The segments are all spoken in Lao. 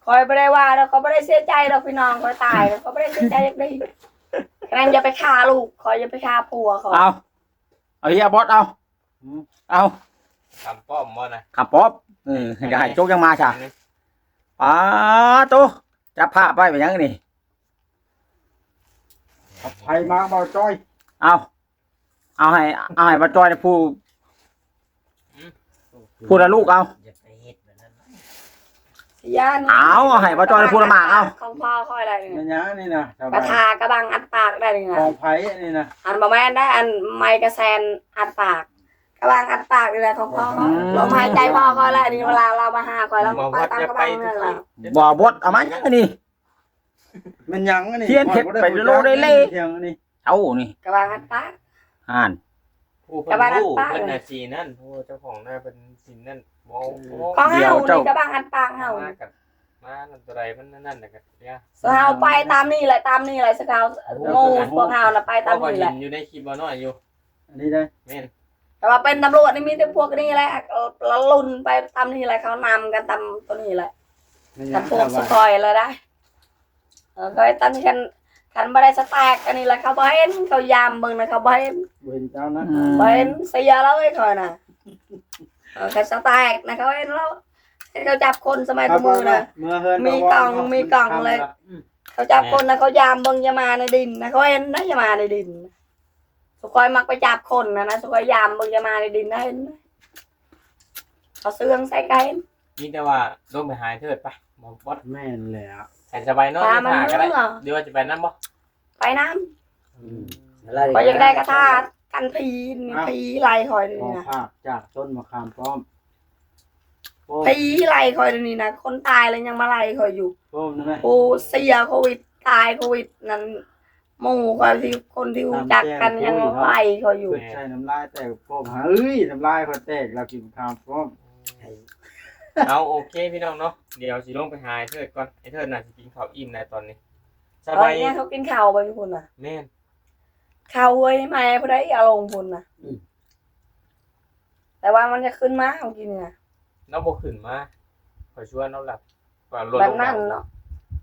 ຂ້ອຍບໍ່ໄດ້ວ່າດອກ ຂ້ອຍບໍ່ໄດ້ເສຍໃຈດອກພີ່ນ້ອງ ຂ້ອຍຕາຍ ຂ້ອຍບໍ່ໄດ້ເສຍໃຈຈັ່ງໃດ. ຂະນັ້ນຢ່າໄປຂ້າລູກຂ້ອຍ ຢ່າໄປຂ້າຜົວຂ້ອຍ. ເອົາ ເອົາເຮຍບອດ ເອົາ ອືມ ເອົາ ຄຳປ້ອມບໍ່ນະ? ຄຳປ້ອມ ເອີ ຢ່າໃຫ້ໂຈກຍັງມາຊະ. ອືມ ປາໂຕ ຈັບພາບໄວ້ເປັນຫຍັງນີ້? ໃຜມາ ບ່າວຈ້ອຍ? ເອົາ ເອົາໃຫ້ ເອົາໃຫ້ບ່າວຈ້ອຍຜູ້ ອືມ ຜູ້ລະລູກເອົາ ຢ່າໄປເຮັດແບບນັ້ນນະ ຊິຢ້ານ. ເອົາ ເອົາໃຫ້ບ່າວຈ້ອຍຜູ້ລະໝາກເອົາ. ຂອງພໍ່ຂ້ອຍໄດ້ນີ້ ແມ່ນຫຍັງນີ້ນະ? ກະທາກະບັງອັດປາກໄດ້ນີ້ນະ. ຂອງໃຜນີ້ນະ? ອັນ ບໍ່ແມ່ນໄດ້ ອັນໄມ້ກະແຊນອັດປາກ ກະບັງອັດປາກນີ້ແຫຼະຂອງພໍ່ຂ້ອຍ. ອືມ ລົມຫາຍໃຈພໍ່ຂ້ອຍແຫຼະນີ້ ເວລາລາວມາຫາຂ້ອຍ ລາວໄປຕາມກະບັງນັ້ນແຫຼະ. ບໍ່ ບົດເອົາມາຫຍັງອັນນີ້? ແມ່ນຫຍັງອັນນີ້? ຮຽນເຮັດໄປໂລດເດ້ເລ. ເຈົ້ານີ້ ກະບັງອັດປາກຫັ້ນ ຜູ້ເພິ່ນຮູ້ເພິ່ນນະສີນັ້ນ ໂອ້ ເຈົ້າຂອງນາເພິ່ນສີນັ້ນ. ບໍ່ ຂອງເຮົານີ້ກະບັງອັດປາກເຮົາ ມາກັບ ມານັ້ນຕົວໃດມັນນັ້ນນະກະ ເຮົາໄປຕາມນີ້ແຫຼະ ຕາມນີ້ແຫຼະ ສະເກົາ ໂອ້ ໝູ່ພວກເຮົານະໄປຕາມນີ້ແຫຼະ. ເຫັນຢູ່ໃນຄລິບບໍ່ນ້ອຍຢູ່ ອັນນີ້ໄດ໋ ແມ່ນ ແຕ່ວ່າເປັນຕຳຫຼວດນີ້ມີແຕ່ພວກນີ້ແຫຼະ ລະລຸ້ນໄປຕາມນີ້ແຫຼະ ເຂົານຳກັນຕາມໂຕນີ້ແຫຼະ. ຄັນພວກສະປອຍລະໄດ໋ ເອີ ຂ້ອຍຕຳນີ້ ຄັນ ຄັນບໍ່ໄດ້ສະແຕັກອັນນີ້ລະ ເຂົາບໍ່ເຫັນ ເຂົາຢາມເບິ່ງນະ ເຂົາບໍ່ເຫັນ ບໍ່ເຫັນເຈົ້ານະ ອືມ ບໍ່ເຫັນ ເສຍເລີຍຂ້ອຍນະ. ເອີ ຄັນສະແຕັກນະ ເຂົາເຫັນແລ້ວ ເຫັນເຂົາຈັບຄົນສະໄໝທຸກມື້ນະ ມີກ້ອງ ມີກ້ອງເລີຍ. ເຂົາຈັບຄົນນະ ເຂົາຢາມເບິ່ງຢາມາໃນດິນນະ ເຂົາເຫັນນະຢາມາໃນດິນ. ສຸຂ້ອຍມັກໄປຈັບຄົນຫັ້ນນະ ສຸຂ້ອຍຢາມເບິ່ງຢາມາໃນດິນນະ ເຫັນນະ ເຂົາເຊື່ອງໃສ່ກະເຫັນ. ມີແຕ່ວ່າລົງໄປຫາໄອ້ເທີດໄປ ບໍ່ ບໍ່ ແມ່ນແລ້ວ ໃຫ້ສະບາຍນອນຢູ່ຖ້າກະໄດ້ ຫຼືວ່າຈະໄປນຳບໍ່? ໄປນຳ ອືມ ຂ້ອຍຢາກໄດ້ກະທາກັນຜີ ຜີໄລ່ຂ້ອຍນີ້ນະ. ພາບຈາກຕົ້ນມະຂາມປ້ອມ ຜີໄລ່ຂ້ອຍດຽວນີ້ນະ ຄົນຕາຍແລ້ວຍັງມາໄລ່ຂ້ອຍຢູ່. ໂອ້ ຜູ້ເສຍໂຄວິດ ຕາຍໂຄວິດນັ້ນ ໝູ່ຂ້ອຍທີ່ ຄົນທີ່ຮູ້ຈັກກັນຍັງໄລ່ຂ້ອຍຢູ່. ໃສ່ນ້ຳລາຍແຕກໂປ້ງ ເຮີ້ຍ ນ້ຳລາຍຂ້ອຍແຕກ ລາວກິນມະຂາມປ້ອມ. ເອົາ ໂອເຄພີ່ນ້ອງເນາະ ດຽວຊິລົງໄປຫາໄອ້ເທີດກ່ອນ ໄອ້ເທີດໜ້າຊິກິນເຂົ້າອີ່ມແລ້ວຕອນນີ້. ສະບາຍດີ ເຂົາກິນເຂົ້າບໍ່ຢູ່ພຸ້ນນະ? ແມ່ນ ເຂົ້າເຮີ້ຍ ມາຜູ້ໃດເອົາລົງພຸ້ນນະ. ອືມ ແຕ່ວ່າມັນຈະຂຶ້ນມາເຮົາກິນນະ ລາວບໍ່ຂຶ້ນມາ ຂ້ອຍຊວນລາວແລ້ວ ວ່າລົດລົງມາ ແບບນັ້ນເນາະ.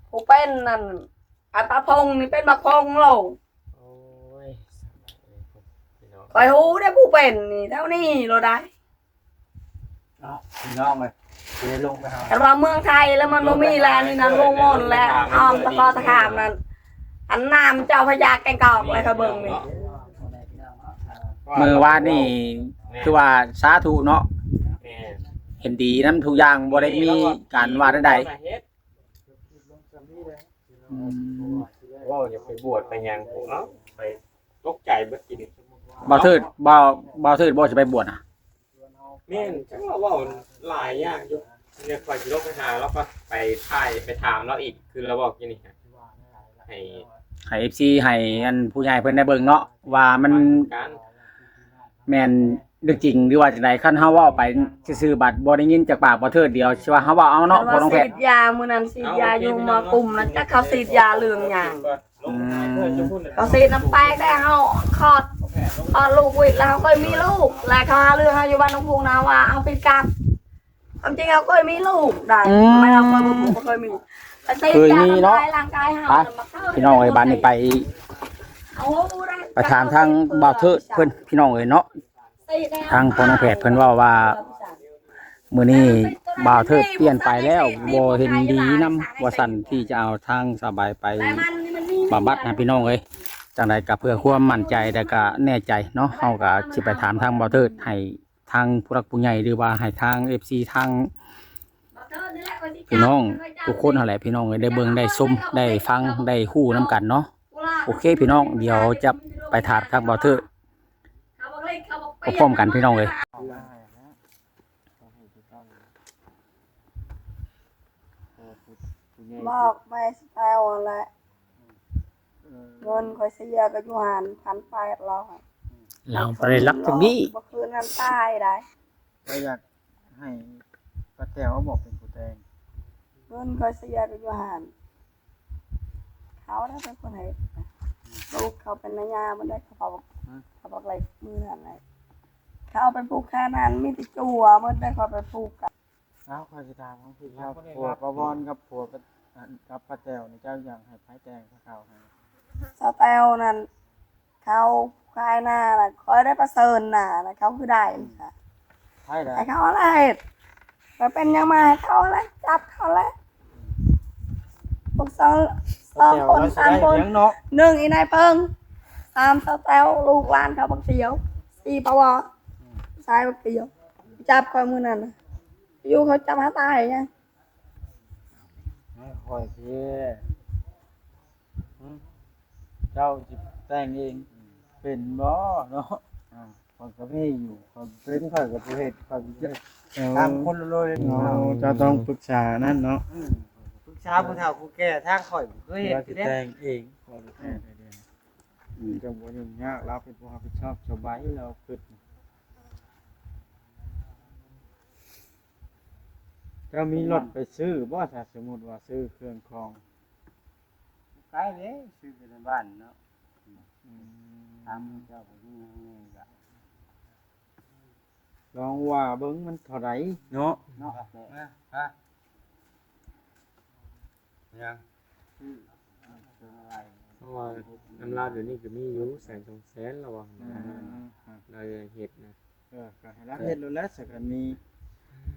ຜູ້ເປັນນັ້ນ ອາຕາພົງນີ້ເປັນບັກພົງໂລດ. ໂອ້ຍ ພີ່ນ້ອງ ຂ້ອຍຮູ້ເດ້ຜູ້ເປັນນີ້ ແຖວນີ້ໂລດໄດ໋. ເອົາ ພີ່ນ້ອງເອີຍ ຊິລົງໄປຫາ ຄັນວ່າເມືອງໄທແລ້ວມັນບໍ່ມີແລ້ວ ອັນນີ້ນະ ລົງໝົດແລ້ວ ອ້ອມຕະເກາະຕະຂາມນັ້ນ ອັນນ້ຳເຈົ້າພະຍາແກ້ງກອກແລ້ວ ຂ້ອຍເບິ່ງນີ້. ມື້ວານນີ້ ແມ່ນ ຄືວ່າສາທຸເນາະ ແມ່ນ ເຫັນດີນຳທຸກຢ່າງ ບໍ່ໄດ້ມີການວ່າໃດໆ. ອືມ ເວົ້າຢາກໄປບວດໄປຫຍັງ ເອົ້າ ໄປຕົກໃຈເບິດກິນ. ບ່າວເທີດ ບ່າວ ບ່າວເທີດບໍ່ຊິໄປບວດນະ? ແມ່ນ ຈັກວ່າເວົ້າຫຼາຍຢ່າງຢູ່ ດຽວຂ້ອຍຊິລົງໄປຫາລາວກ່ອນ ໄປຖ່າຍ ໄປຖາມລາວອີກ ຄືລາວເວົ້າກີ້ນີ້ ໃຫ້ ໃຫ້ເອັຟຊີ ໃຫ້ອັນຜູ້ໃຫຍ່ເພິ່ນໄດ້ເບິ່ງເນາະ ວ່າມັນ ແມ່ນເລື່ອງຈິງ ຫຼືວ່າຈັ່ງໃດ. ຄັນເຮົາເວົ້າໄປຊື່ໆ ບັດບໍ່ໄດ້ຍິນຈາກປາກບ່າວເທີດ ດຽວຊິວ່າເຮົາເວົ້າເອົາເນາະ ພໍ່ນ້ອງແພດ. ສີດຢາ ມື້ນັ້ນສີດຢາຢູ່ມາກຸມນັ້ນ ຈັກເຂົາສີດຢາເລື່ອງຫຍັງ. ອືມ ເຂົາສີດນ້ຳແປງໄດ້ ເຮົາຄອດ ຄອດລູກວິດແລ້ວ ເຮົາເຄີຍມີລູກ ແລ້ວເຂົາຫາເລື່ອງເຮົາຢູ່ບ້ານໜອງພຸງນະ ວ່າເຮົາຜິດກັນ. ຄວາມຈິງເຮົາເຄີຍມີລູກໄດ້ ອືມ ແມ່ນເຮົາເຄີຍບໍ່ ບໍ່ເຄີຍມີ ເຄີຍມີເນາະ. ໄປ ພີ່ນ້ອງເອີຍ ບາດນີ້ໄປ ໄປຖາມທາງບ່າວເທີດເພິ່ນ ພີ່ນ້ອງເອີຍເນາະ. ທາງພໍ່ນ້ອງແພດເພິ່ນເວົ້າວ່າ ມື້ນີ້ບ່າວເທີດປ່ຽນໄປແລ້ວ ບໍ່ເຫັນດີນຳ ວ່າຊັ້ນ ທີ່ຈະເອົາທາງສາວໃບໄປບຳບັດນະ ພີ່ນ້ອງເອີຍ. ຈັ່ງໃດກໍເພື່ອຄວາມໝັ້ນໃຈ ແລະກໍແນ່ໃຈເນາະ ເຮົາກໍຊິໄປຖາມທາງບ່າວເທີດ ໃຫ້ທາງຜູ້ຫຼັກຜູ້ໃຫຍ່ ຫຼືວ່າໃຫ້ທາງເອັຟຊີ ທາງພີ່ນ້ອງທຸກຄົນຫັ້ນແຫຼະ ພີ່ນ້ອງເອີຍ ໄດ້ເບິ່ງໄດ້ຊົມ ໄດ້ຟັງ ໄດ້ຮູ້ນຳກັນເນາະ. ໂອເຄ ພີ່ນ້ອງ ດຽວຈະໄປຖາມທາງບ່າວເທີດ ພ້ອມໆກັນ ພີ່ນ້ອງເອີຍ. ບອກແມ່ສະແຕວຫັ້ນແຫຼະ ເງິນຂ້ອຍເສຍກໍຢູ່ຫັ້ນ ພັນແປດຮ້ອຍ ລາວບໍ່ໄດ້ລັກຈັກດີ້. ເມື່ອຄືນນັ້ນຕາຍໄດ້. ກໍຢາກໃຫ້ປ້າແຕວບອກເປັນຜູ້ແຕ່ງ. ເງິນຂ້ອຍເສຍກໍຢູ່ຫັ້ນ. ເຂົາໄດ້ເປັນຄົນເຮັດ ລູກເຂົາເປັນນາຍາໝົດໄດ໋ ເຂົາເວົ້າ ຮະ ເຂົາບອກເລັກມື້ນັ້ນແຫຼະ ເຂົາເປັນຜູ້ແຄ່ນັ້ນ ມີແຕ່ຈົວໝົດໄດ໋ ເຂົາເປັນຜູ້ກະ. ເອົາ ຂ້ອຍຊິຖາມຂອງພີ່ເຈົ້າ ຜົວປ້າວອນກັບຜົວ ອັນ ກັບປ້າແຕວນີ້ ເຈົ້າຢາກໃຫ້ໃຜແຕ່ງໃຫ້ເຂົາຫັ້ນ? ສາວແຕວນັ້ນ ເຂົາຂາຍນານະ ຂ້ອຍໄດ້ປະເຊີນນານະ ເຂົາຄືໄດ້ ອືມ ຊະ ໃຜໄດ້ ໃຫ້ເຂົາຫັ້ນແຫຼະເຮັດ ແລ້ວເປັນຫຍັງມາໃຫ້ເຂົາຫັ້ນແຫຼະ ຈັບເຂົາແຫຼະ ພວກສອງ ສອງຄົນ ສາມຄົນ ໜຶ່ງອີນາຍເພິ່ງ ສາມສາວແຕວ ລູກຫຼານເຂົາບັກດຽວ ສີ່ປະວອນ ອືມ ຊາຍບັກດຽວ ຈັບຂ້ອຍມື້ນັ້ນນະ ຢູ່ເຂົາຈັບຫາຕາຍຫຍັງ ໃຫ້ຂ້ອຍຊິ ເຈົ້າຊິແຕ່ງເອງ ເປັນບໍ່ເນາະ? ອາ ຂ້ອຍກໍມີຢູ່ ຂ້ອຍເປັນ ຂ້ອຍກໍບໍ່ເຮັດ ຂ້ອຍເຮັດ ເອີ ຕາມຄົນລວຍເນາະ. ເຈົ້າຕ້ອງປຶກສານັ້ນເນາະ ອືມ ປຶກສາຜູ້ເຖົ້າຜູ້ແກ່ ທາງຂ້ອຍບໍ່ເຄີຍເຮັດ ວ່າຊິແຕ່ງເອງ ອືມ ອືມ ຈັ່ງບໍ່ຫຍຸ້ງຍາກ ລາວເປັນຜູ້ຮັບຜິດຊອບ ສະບາຍ ລາວຄິດ ເຈົ້າມີລົດໄປຊື້ບໍ່ ຖ້າສົມມຸດວ່າຊື້ເຄື່ອງຂອງ? ໄກເດ້ ຊື້ຢູ່ໃນບ້ານເນາະ ອືມ ຖາມເຈົ້າກໍມີຫຍັງແດ່ກະ ລອງວ່າເບິ່ງມັນເທົ່າໃດເນາະ ເນາະ ມາ ມາ ຫຍັງ ເພາະວ່ານຳລາວດຽວນີ້ກໍມີຢູ່ແສນສອງແສນລະວ່າ ອືມ ລາວເຮັດນະ ເອີ ກໍໃຫ້ລາວເຮັດໂລດແຫຼະ ສະກັນມີ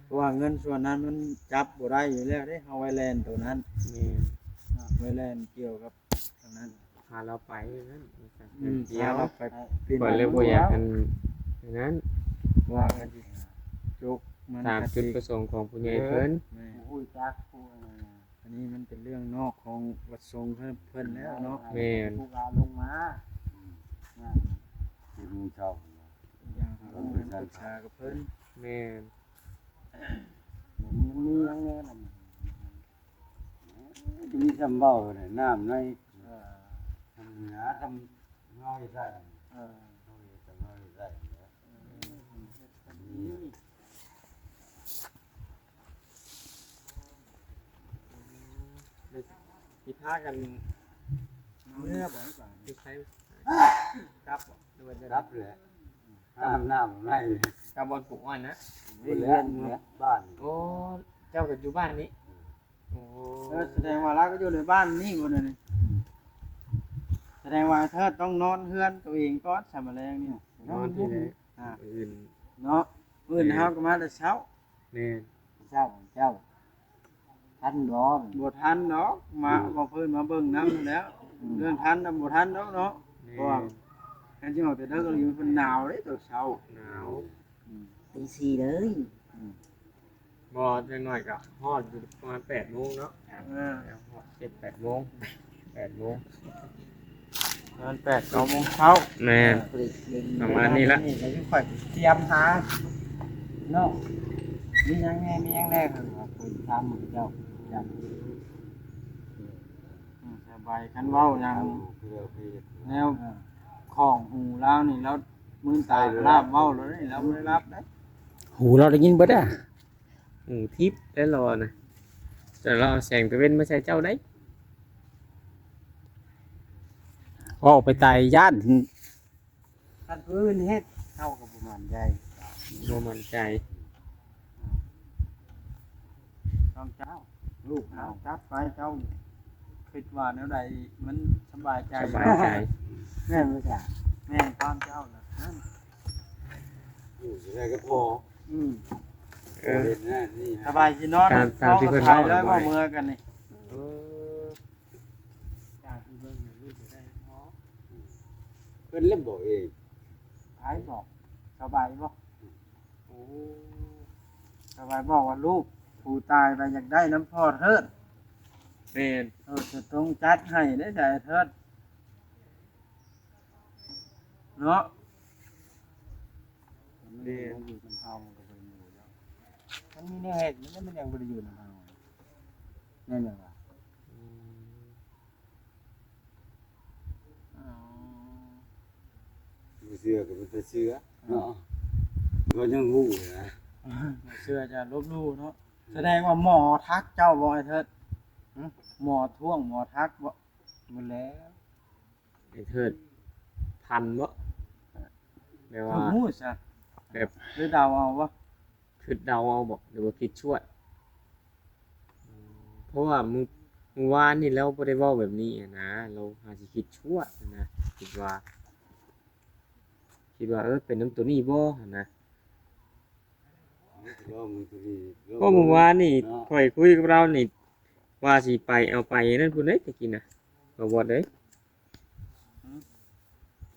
ເພາະວ່າເງິນສ່ວນນັ້ນມັນຈັບບໍ່ໄດ້ຢູ່ແລ້ວເດ້ ເຮົາໄວ້ແລ່ນໂຕນັ້ນ ແມ່ນ ເນາະ ໄວ້ແລ່ນກ່ຽວກັບອັນນັ້ນ ພາລາວໄປນັ້ນ ອືມ ພາລາວໄປ ຂ້ອຍເລີຍບໍ່ຢາກອັນນັ້ນ ວ່າກັນຊິຈົກມັນ ຕາມຈຸດປະສົງຂອງຜູ້ໃຫຍ່ເພິ່ນ ແມ່ນ ຮູ້ຈັກຜູ້ ອັນນີ້ມັນເປັນເລື່ອງນອກຂອງວັດສົງເພິ່ນແລ້ວເນາະ ແມ່ນ ຜູ້ວ່າລົງມາ ອືມ ເຈັດໂມງເຊົ້າ ຢ່າງເຮົາປຶກສາກັບເພິ່ນ ແມ່ນ ມີຫຍັງແດ່ບັດນີ້ ມີສ່ຳເວົ້າແຫຼະ ນ້ຳໃນ ເອີ ທຳໜ້າ ທຳເຮົາເຮັດໄດ້ ເອີ ເຮົາເຮັດ ທຳເຮົາເຮັດໄດ້ ເອີ ມີ ຊິພາກັນເມືອບໍ່ ຫຼືໃສ ກັບບໍ່ ຫຼືວ່າຈະ ກັບແຫຼະ ອາບນ້ຳໃຫ້ ກັບບ່ອນປູກອ້ອຍນະ ເຮືອນ ບ້ານ ໂອ້ ເຈົ້າກໍຢູ່ບ້ານນີ້ ໂອ້ ເອີ ສະແດງວ່າລາວກໍຢູ່ໃນບ້ານນີ້ບໍ່ ດຽວນີ້ ສະແດງວ່າເທີດຕ້ອງນອນເຮືອນໂຕເອງກ່ອນ ຊະ ມື້ແລງນີ້ ນອນທີ່ໃດ ອາ ມື້ອື່ນເນາະ ມື້ອື່ນ ແມ່ນ ເຮົາກໍມາແຕ່ເຊົ້າ ແມ່ນ ເຈົ້າ ເຈົ້າ ທັນບໍ່? ບໍ່ທັນດອກ ມາ ອືມ ວ່າເພິ່ນມາເບິ່ງນຳຫັ້ນແຫຼ້ວ ອືມ ເລື່ອງທັນນະບໍ່ທັນດອກເນາະ ແມ່ນ ເພາະວ່າຄັນຊິອອກແຕ່ເດິກອີ່ຫຼີ ມັນໜາວເດ້ຕອນເຊົ້າ ໜາວ ອືມ ຕີສີ່ເລີຍ ອືມ ບໍ່ ຢ່າງໜ້ອຍກໍຮອດຢູ່ປະມານແປດໂມງເນາະ ເອີ ຮອດເຈັດແປດໂມງ ແປດໂມງ ປະມານແປດເກົ້າໂມງເຊົ້າ ແມ່ນ ເອີ ປະມານນີ້ລະ ນີ້ກໍຄືຂ້ອຍຕຽມຫາເນາະ ມີຫຍັງແດ່ ມີຫຍັງແດ່ ເພິ່ນວ່າເພິ່ນຖາມໝູ່ເຈົ້າ ອືມ ສະບາຍ ຄັນເວົ້າຫຍັງແນວຂອງຫູລາວນີ້ ລາວມືນຕາລາບເວົ້າແລ້ວເດ້ ລາວບໍ່ໄດ້ຫຼັບເດ້ ຫູລາວໄດ້ຍິນເບິດເດ້. ຫູທິບແລ້ວລາວນະ ແຕ່ລາວເອົາແສງຕາເວັນມາໃສ່ເຈົ້າໄດ໋ ເວົ້າໄປຕາຍຢ້ານ ຄັນຜູ້ອື່ນເຮັດ ເຮົາກໍບໍ່ໝັ້ນໃຈ ບໍ່ໝັ້ນໃຈ ອືມ ຕ້ອງເຈົ້າ ລູກເຮົາຈັດໄປ ເຈົ້າຄິດວ່າແນວໃດມັນສະບາຍໃຈ ສະບາຍໃຈ ແມ່ນບໍ່? ແມ່ນຄວາມເຈົ້ານະ ນັ້ນ ຢູ່ຈັ່ງໃດກໍພໍ ອືມ ເອີ ເຮັດນັ້ນນີ້ ສະບາຍຊິນອນ ຕາມ ຕາມທີ່ເພິ່ນເວົ້າ ເມື່ອກັນນີ້ ເອີ ຈາກທີ່ເບິ່ງນີ້ ເພິ່ນເລີຍບອກເອງ ໃຜບອກ? ສະບາຍບໍ່? ໂອ້ ສະບາຍບອກວ່າລູກຜູ້ຕາຍໄປຢາກໄດ້ນຳພໍ່ເທີດ ແມ່ນ ເອີ ຈະຕ້ອງຈັດໃຫ້ເດ້ ໄອ້ເທີດ ເນາະ ແມ່ນ ມັນຢູ່ນຳເຮົາ ມັນກໍບໍ່ໄດ້ຢູ່ແລ້ວ ມັນມີແນວເຮັດ ມັນ ມັນຍັງບໍ່ໄດ້ຢູ່ນຳເຮົາ ແມ່ນຫຍັງວະ? ອືມ ອໍ ບໍ່ເຊື່ອກໍເປັນຕາເຊື່ອເນາະ ເອີ ກໍຍັງຮູ້ນະ ບໍ່ເຊື່ອຈະລົບຫຼູ່ເນາະ ສະແດງວ່າໝໍທັກເຈົ້າບໍ່ ໄອ້ເທີດ? ຫື? ໝໍທ້ວງ ໝໍທັກບໍ່? ໝົດແລ້ວ ໄອ້ເທີດ ທັນບໍ່? ແບບວ່າ ຮູ້ຊະ ແບບ ຫຼືເດົາເອົາບໍ່? ຄິດເດົາເອົາບໍ່ ຫຼືວ່າຄິດຊວດ? ເພາະວ່າມື້ ມື້ວານນີ້ລາວບໍ່ໄດ້ເວົ້າແບບນີ້ຫັ້ນນະ, ລາວຫາຊິຄິດຊົ່ວຫັ້ນນະ, ຄິດວ່າ ຄິດວ່າ ເອີ ເປັນນຳໂຕນີ້ບໍ່ຫັ້ນນະ. ເວົ້າມື້ຄືນີ້ ເພາະມື້ວານນີ້ ເນາະ ຂ້ອຍຄຸຍກັບລາວນີ້ ວ່າຊິໄປເອົາໄປນັ້ນພຸ້ນເດ້ ຕະກີ້ນະ ບ່າວບອດເອີຍ. ຫືມ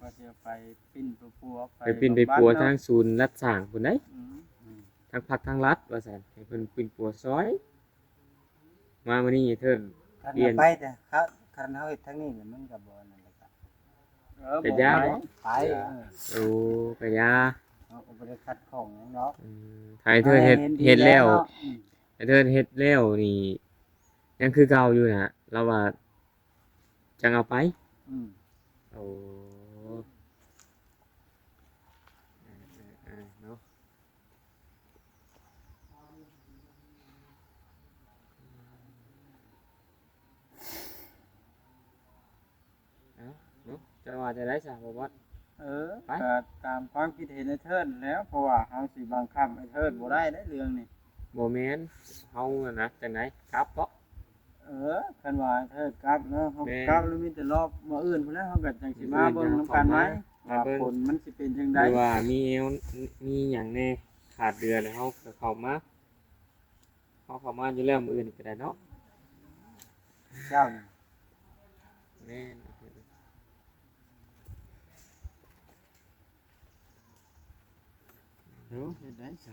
ວ່າຊິເອົາໄປປິ່ນໄປປົວ ໄປປິ່ນໄປປົວ ໄປບຳບັດເນາະ ທາງສູນລັດສ້າງພຸ້ນເດ້. ອືມ ອືມ ທາງພັກທາງລັດວ່າຊັ້ນ ໃຫ້ເພິ່ນປິ່ນປົວຊ່ອຍ. ມາມື້ນີ້ເທີ້ນ ຄັນ ປ່ຽນ ເອົາໄປແຕ່ ຄັນເຮົາເຮັດທາງນີ້ ມັນກໍບໍ່ນັ້ນແຫຼະ ກໍ ເອີ ກະຢ່າ ບໍ່ໄປ ບໍ່ໄປ ເອີ ໂອ້ ກະຢ່າ ເຮົາກໍບໍ່ໄດ້ຂັດຂ້ອງຫຍັງດອກ. ອືມ ຖ້າໄອ້ເທີ້ນເຮັດ ເຮັດແລ້ວ ອືມ ໄອ້ເທີ້ນເຮັດແລ້ວນີ້ ຍັງຄືເກົ່າຢູ່ນະ ລາວວ່າຈັ່ງເອົາໄປ. ອືມ ໂອ້ ເອີ ເອີ ເນາະ. ເອົ້າ ເນາະ ຈະວ່າຈັ່ງໃດຊະ ບໍ່ບອດ? ເອີ ໄປ ກໍຕາມຄວາມຄິດເຫັນໄອ້ເທີ້ນແລ້ວ ເພາະວ່າເຮົາຊິບັງຄັບໄອ້ເທີ້ນບໍ່ໄດ້ເດ້ເລື່ອງນີ້. ບໍ່ແມ່ນ ເຮົາຫັ້ນນະ ຈັ່ງໃດ ກັບເບາະ? ເອີ ຄັນວ່າເທີ້ນກັບເນາະ ເຮົາ ແມ່ນ ກັບແລ້ວມີແຕ່ລອບມື້ອື່ນພຸ້ນແຫຼະ ເຮົາກໍຈັ່ງຊິມາເບິ່ງນຳກັນໃໝ່ ມື້ອື່ນຈັ່ງເຂົ້າມາ ວ່າ ວ່າເບິ່ງ ຜົນມັນຊິເປັນຈັ່ງໃດ ຫຼືວ່າມີແນວ ມີຫຍັງແດ່ຂາດເຫຼືອ ແລ້ວເຮົາກໍເຂົ້າມາ ເຮົາເຂົ້າມາຢູ່ແລ້ວມື້ອື່ນກໍໄດ້ເນາະ ເຈົ້ານີ້. ແມ່ນ ເອີ ເຮັດໄດ້ຊະ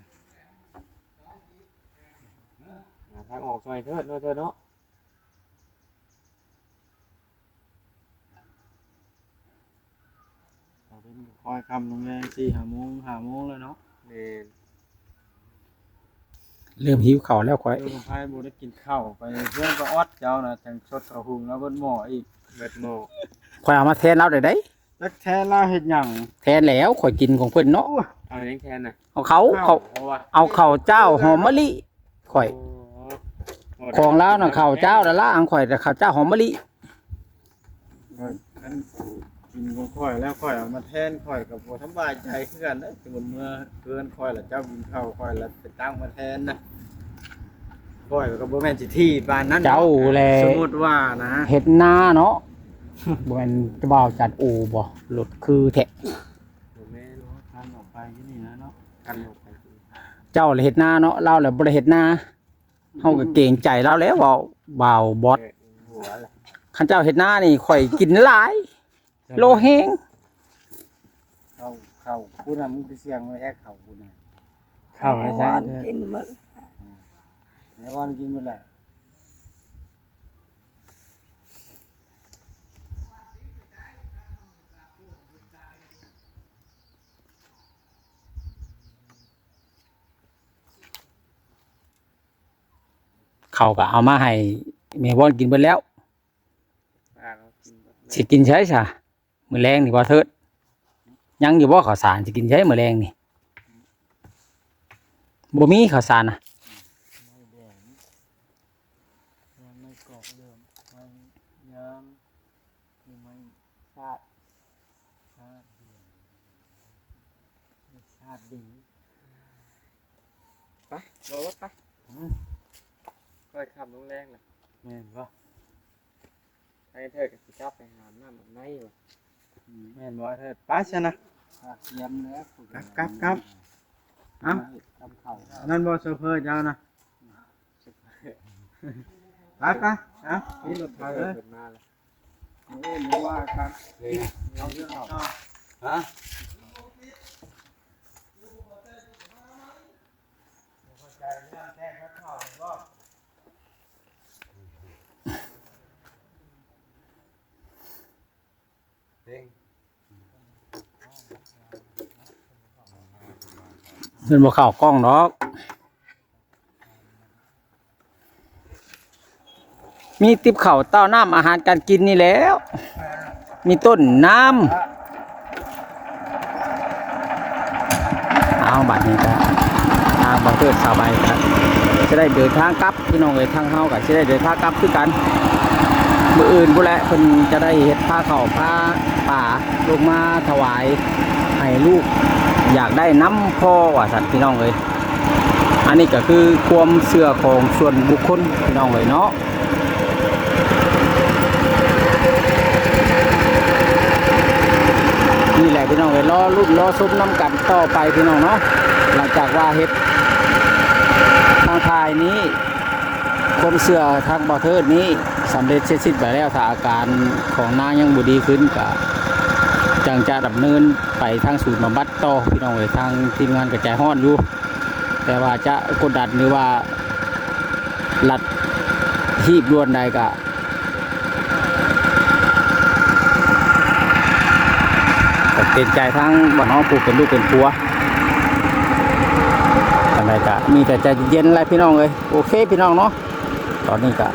ຫາທາງອອກຊ່ອຍເທີ້ນເນາະ ເທີ້ນເນາະ. ເອົາເປັນຄ່ອຍຄ່ຳລົງແລງ ສີ່ຫ້າໂມງ ຫ້າໂມງແລ້ວເນາະ. ແມ່ນ ເລີ່ມຫິວເຂົ້າແລ້ວຂ້ອຍ ເອີ ໄປບໍ່ໄດ້ກິນເຂົ້າ ໄປເຮືອນປາອອດເຈົ້ານະ ຈັ່ງຊົດເຂົ້າຫຸງລາວເບິດໝໍ້ອີກ ເບິດໝໍ້. ຂ້ອຍເອົາມາແທນລາວໄດ້ໃດ. ຈັກແທນລາວເຮັດຫຍັງ? ແທນແລ້ວ ຂ້ອຍກິນຂອງເພິ່ນເນາະ. ເອົາຫຍັງແທນນະ? ເອົາເຂົ້າ ເຂົ້າ ເອົາເຂົ້າເຈົ້າຫອມມະລິ. ຂ້ອຍ ໂອ້ ຂອງລາວນະເຂົ້າເຈົ້າລະລະ ຂອງຂ້ອຍນະເຂົ້າເຈົ້າຫອມມະລິ. ຂ້ອຍ ຄັນກິນຂອງຂ້ອຍແລ້ວ ຂ້ອຍເອົາມາແທນ ຂ້ອຍກໍບໍ່ສະບາຍໃຈຄືກັນເດ້. ສົມມຸດເມື່ອເຮືອນຂ້ອຍລະ ເຈົ້າກິນເຂົ້າ ຂ້ອຍລະໄປຕັກມາແທນນະ ຂ້ອຍກໍບໍ່ແມ່ນຊິຖີ່ປານນັ້ນເນາະ. ເຈົ້າແຫຼະ ສົມມຸດວ່ານະ ເຮັດນາເນາະ ບໍ່ແມ່ນເຈົ້າບ່າວຈັນໂອບໍ່? ລົດຄືແທ້. ບໍ່ແມ່ນ ຄັນອອກໄປຢູ່ນີ້ນະເນາະ ຄັນອອກໄປ ເຈົ້າລະເຮັດນາເນາະ ລາວລະບໍ່ໄດ້ເຮັດນາ. ເຮົາກໍເກງໃຈລາວແຫຼະ ເວົ້າບ່າວບອດ. ເອີ ຫົວລະ ຄັນເຈົ້າເຮັດນານີ້ ຂ້ອຍກິນຫຼາຍ ໂລແຮງ. ເຂົ້າ ເຂົ້າພຸ້ນນະ ມຶງໄປສ່ຽງໄວ້ແຮກເຂົ້າພຸ້ນນະ ເຂົ້າໃຫ້ຊາດເດີ ກິນໝົດ ອືມ ໃຫ້ບ່ອນກິນໝົດແຫຼະ. ເຂົ້າກໍເອົາມາໃຫ້ແມ່ວອນກິນເບິດແລ້ວ ປາເຮົາກິນເບິດແລ້ວ ຊິກິນໃສຊະ? ມື້ແລງນີ້ບໍ່ເທີດ ຍັງຢູ່ບໍ່ເຂົ້າສານ? ຊິກິນໃສມື້ແລງນີ້? ບໍ່ມີເຂົ້າສານນະ ໄມ້ກອກເລີ່ມ ໄມ້ຍາມ ຄືໄມ້ຊາດ ຊາດດີ ຊາດດີ ໄປ ບໍ່ ໄປ ອືມ ຄ່ອຍຄ່ຳລົງແລງລະ ແມ່ນບໍ່? ໄປເທີດ ກໍຊິກັບໄປຫານ້ຳອາບໃນວ່າ ອືມ ແມ່ນບໍ່ເທີດ? ໄປຊະນະ ຕຽມແລ້ວ ກັບ ກັບ ກັບ ເອົ້າ ເຮັດກັບເຂົ້າ ອັນນັ້ນບໍ່ ໂຊເຟີເຈົ້ານະ? ໄປ ໄປ ເອົ້າ ມີລົດໄປເລີຍ ເພິ່ນມາແລ້ວ ເອີ ບໍ່ວ່າກັນ ເອົາເລື່ອງເຂົ້າ ຮະ? ເພິ່ນບໍ່ເຂົ້າກ້ອງດອກ. ມີຕິບເຂົ້າເຕົ້ານ້ຳອາຫານການກິນນີ້ແຫຼ້ວ ມີຕົ້ນນ້ຳ. ເອົາ ບາດນີ້ກໍທາງບ່າວເທີດສາວໃບກໍຈະໄດ້ເດີນທາງກັບ ພີ່ນ້ອງເອີຍ. ທາງເຮົາກໍຊິໄດ້ເດີນທາງກັບຄືກັນ ມື້ອື່ນພຸ້ນແຫຼະ ເພິ່ນຈະໄດ້ເຮັດພາເຂົ້າພາປາລົງມາຖວາຍໃຫ້ລູກ ຢາກໄດ້ນຳພໍ່ວ່າຊັ້ນ ພີ່ນ້ອງເອີຍ. ອັນນີ້ກໍຄືຄວາມເຊື່ອຂອງສ່ວນບຸກຄົນ ພີ່ນ້ອງເອີຍເນາະ. ນີ້ແຫຼະພີ່ນ້ອງເອີຍ ລໍລຸ້ນລໍຊົມນຳກັນຕໍ່ໄປພີ່ນ້ອງເນາະ. ຫຼັງຈາກວ່າເຮັດທາງຖ່າຍນີ້ ຄວາມເຊື່ອທາງບໍ່ເທີດນີ້ສຳເລັດເສັດສິ້ນໄປແລ້ວ ຖ້າອາການຂອງນາງຍັງບໍ່ດີຂຶ້ນ ກະຈັ່ງຈະດຳເນີນໄປທາງສູນບຳບັດຕໍ່ພີ່ນ້ອງເອີຍ. ທາງທີມງານກະໃຈຮ້ອນຢູ່ ແຕ່ວ່າຈະກົດດັນ ຫຼືວ່າລັດຮີບດ່ວນໃດກະ ກະເກງໃຈທາງບ່າວນ້ອງຜູ້ເປັນລູກເປັນຜົວ ຈັ່ງໃດກະມີແຕ່ໃຈເຢັນແຫຼະພີ່ນ້ອງເອີຍ. ໂອເຄພີ່ນ້ອງເນາະ ຕອນນີ້ກະ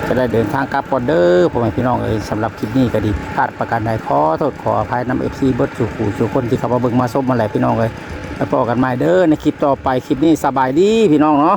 ຈະໄດ້ເດີນທາງກັບກ່ອນເດີພໍ່ແມ່ພີ່ນ້ອງເອີຍ. ສຳລັບຄລິບນີ້ກະດີພາດປະການໃດ ຂໍໂທດຂໍອະໄພນຳເອັຟຊີເບິດສູ່ຜູ້ສູ່ຄົນທີ່ເຂົ້າມາເບິ່ງມາຊົມຫັ້ນແຫຼະພີ່ນ້ອງເອີຍ. ໄປພໍ້ກັນໃໝ່ເດີໃນຄລິບຕໍ່ໄປ. ຄລິບນີ້ສະບາຍດີພີ່ນ້ອງເນາະ.